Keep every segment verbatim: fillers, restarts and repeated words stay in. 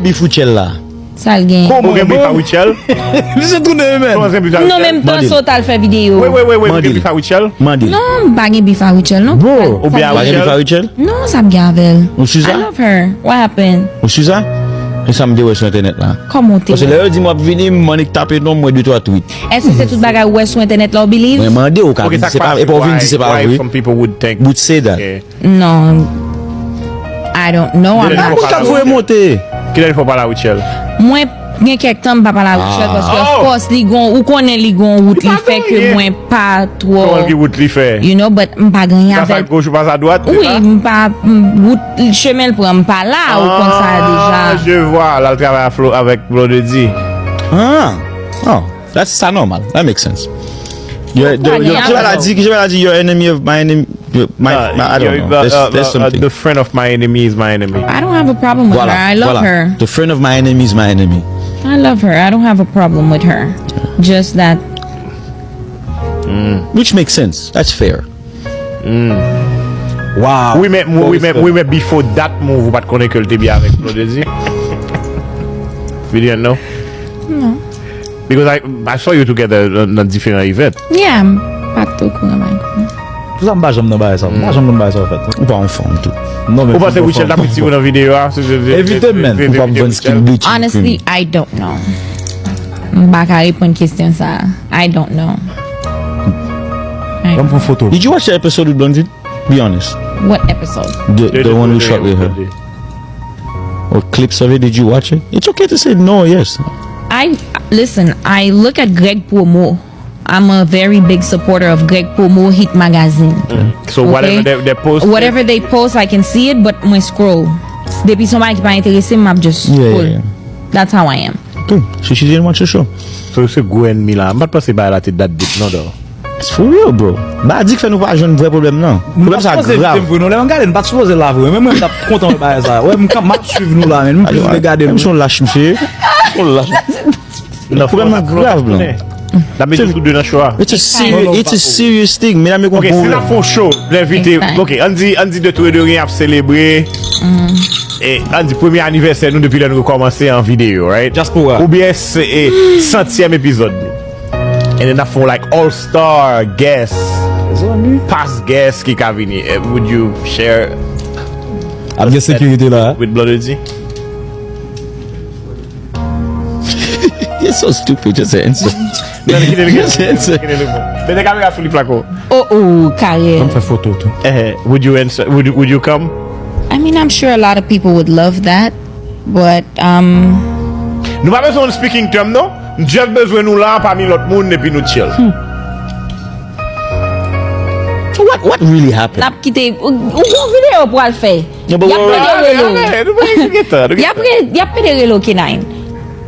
Bif Rutshelle la. Sa l gen? Ou gen bif a Rutshelle? Li se tou de men. Kòman se bif a Rutshelle? Non, menm tan sa w t al fè videyo. Wi, wi, wi, wi, ou gen bif a Rutshelle? Mande l. Non, m pa gen bif a Rutshelle, non. Bro, ou gen bif a Rutshelle? Non, sa m gen avè l. Ou si sa? I love her. What happened? Ou si sa? E sa m te wè sou entènèt la. Kòman w te wè? Paske lè yo di m w ap vini, m annik tape non, m wè de twa tweet. Èske se tout bagay ou wè sou entènèt la ou believe? Mwen mande w ka vin di se pa, epi w vin di se pa vre. Would say that. Non. I don't know. Moun k ap voye monte. Kilè fè w pale a Rutshelle? Mwen gen kèk tan m pa pale a Rutshelle paske of course li gon, ou konnen li gon wout li fè ke mwen pa twò. Kòman ki wout li fè? You know, but m pa gen anyen avè l. Goch ou pase a dwat, se sa? Wi, m pa, m, wout, chemen l pran, m pa la, ou konn sa deja. Ah, je vois. L al travay a Flo, avèk Blondedy. Ah. Oh, that's, sa nòmal. That makes sense. Your, the, your, ki jan l di, ki jan l di, your enemy of my enemy, your, my, my, I don't know. There's, there's something. The friend of my enemy is my enemy. I don't have a problem with her. I love her. The friend of my enemy is my enemy. I love her. I don't have a problem with her. Just that. Which makes sense. That's fair. Wow. Wi, men, wi, men, wi, men before that move, ou pa t konnen ke l te byen avèk Blondedy? You didn't know? No. Because I, I saw you together nan, nan diferan event. Yeah, m pa t okouran, m pa t okouran. Pou sa m pa janm nan bagay sa. M pa janm nan bagay sa, anfèt. Ou pa yon fanm tou. Non, men ou panse Rutshelle t ap retire w nan videyo a? Evite m, man. Ou p ap vann skin bitch. Honestly, I don't know. M pa ka reponn kesyon sa a. I don't know. Ban m pran foto. Did you watch the episode with Blondedy? Be honest. What episode? The, the one we shot with her. Or clips of it, did you watch it? It's okay to say no or yes. I, listen, I look at Greg Promo. I'm a very big supporter of Greg Promo Hit Magazine. So whatever they, they post, whatever they post, I can see it, but mwen scroll. Depi se yon bagay ki pa enterese m, m ap just scroll. That's how I am. Tou, she, she didn't watch the show. So se gwo ènmi la. M pa t panse bagay la te that deep non, though. It's for real, bro. M pa di k fè nou pa jwenn vrè pwoblèm nan. Pwoblèm sa grav. Vre non, lè m gade, m pa t sipoze la vre. Men mwen, m t ap kontan wè bagay sa. Wè, m, m ap swiv nou la, men m plis vle gade nou. Menm si w lach, mesye. Yon lach. Pwoblèm nan grav, bro. N ap mete nou tou de nan cho a. It's a serious, it's a serious thing. Medam yo gon bon. Ok, si n ap fè yon show, nou envite, ok, ann di, ann di de tou e de gen ap selebre, e, ann di premye anivèsè nou depi lè nou kòmanse an videyo, right? Diaspora. Oubyen se, e, santyèm epizòd nou. And then n ap fè yon, like, all star guest, past guest ki ka vini. Eh, would you share a set with Blondedy? Ap gen sekirite la. You're so stupid, just answer. Just answer. Mete kamera sou li, Flaco. Oh, oh, karyè. Ban m fè foto tou. Eh, would you answer? Would you, would you come? I mean, I'm sure a lot of people would love that, but, um, nou pa bezwen yon speaking term, non. M just bezwen nou la pami lòt moun epi nou chill. So what, what really happened? N ap kite, ou, ou gon videyo pou al fè. Y ap pede rele w. Y ap re-, y ap pede rele w, K nine.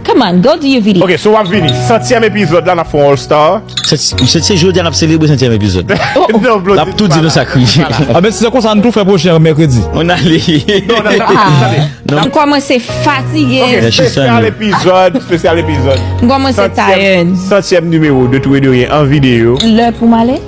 Come on, go do your video. Ok, so w ap vini. Santyèm epizòd la, n ap fè yon All Star. Se, se, se jodi a n ap selebre santyèm epizòd. N ap tou di nou sa k rive. A, men si se konsa, n tou fè pwochen mèkredi. On ale. Non, non, non, tande. M kòmanse fatige. Ok, espesyal epizòd, espesyal epizòd. M kòmanse tired. Santyèm nimewo de Tou e de Rien an videyo. Lè pou m ale?